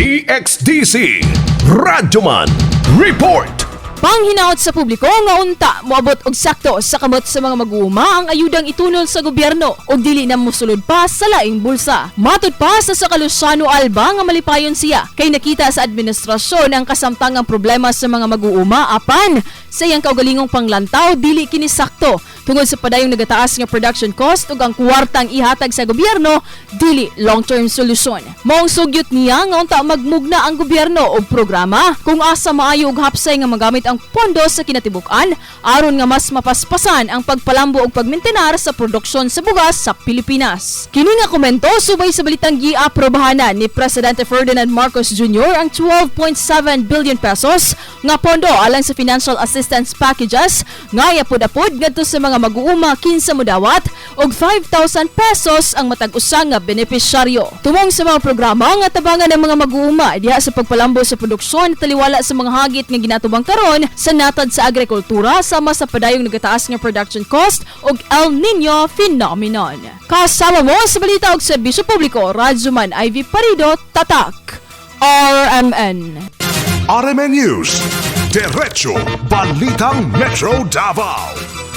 DXDC Radyoman Report. Panghinaot sa publiko nga unta moabot og sakto sa kamot sa mga mag-uuma ang ayudang itunol sa gobyerno og dili na mosulod pa sa laing bulsa. Matud pa sa Luciano Alba nga malipayon siya kay nakita sa administrasyon ang kasamtangang problema sa mga mag-uuma, apan sa iyang kaugalingong panglantaw, dili kini sakto tungod sa padayong nagataas nga production cost ug ang kuwartang ihatag sa gobyerno dili long-term solusyon. Maong sugyot niya nga unta magmugna ang gobyerno og programa kung asa maayo ug hapsay nga magamit ang pondo sa kinatibuk-an aron nga mas mapaspasan ang pagpalambo ug pagmintenar sa produksyon sa bugas sa Pilipinas. Kini nga komento subay sa balitang giaprobahan ni Presidente Ferdinand Marcos Jr. ang 12.7 billion pesos nga pondo alang sa financial assistance packages nga iapod-apod ngadto sa mga mag-uuma kinsa modawat og 5,000 pesos ang matag usa nga benepisyaryo. Tumong sa mga programa nga tabangan ng mga mag-uuma diha sa pagpalambo sa produksyon, taliwala sa mga hagit nga ginatubang karon sa natad sa agrikultura sama sa padayong nagataas nga production cost ug El Nino phenomenon. Kasama mo sa balita og serbisyo publiko, Radyoman Ivy Parido, Tatak, RMN. RMN News. Diretso Balitang Metro Davao.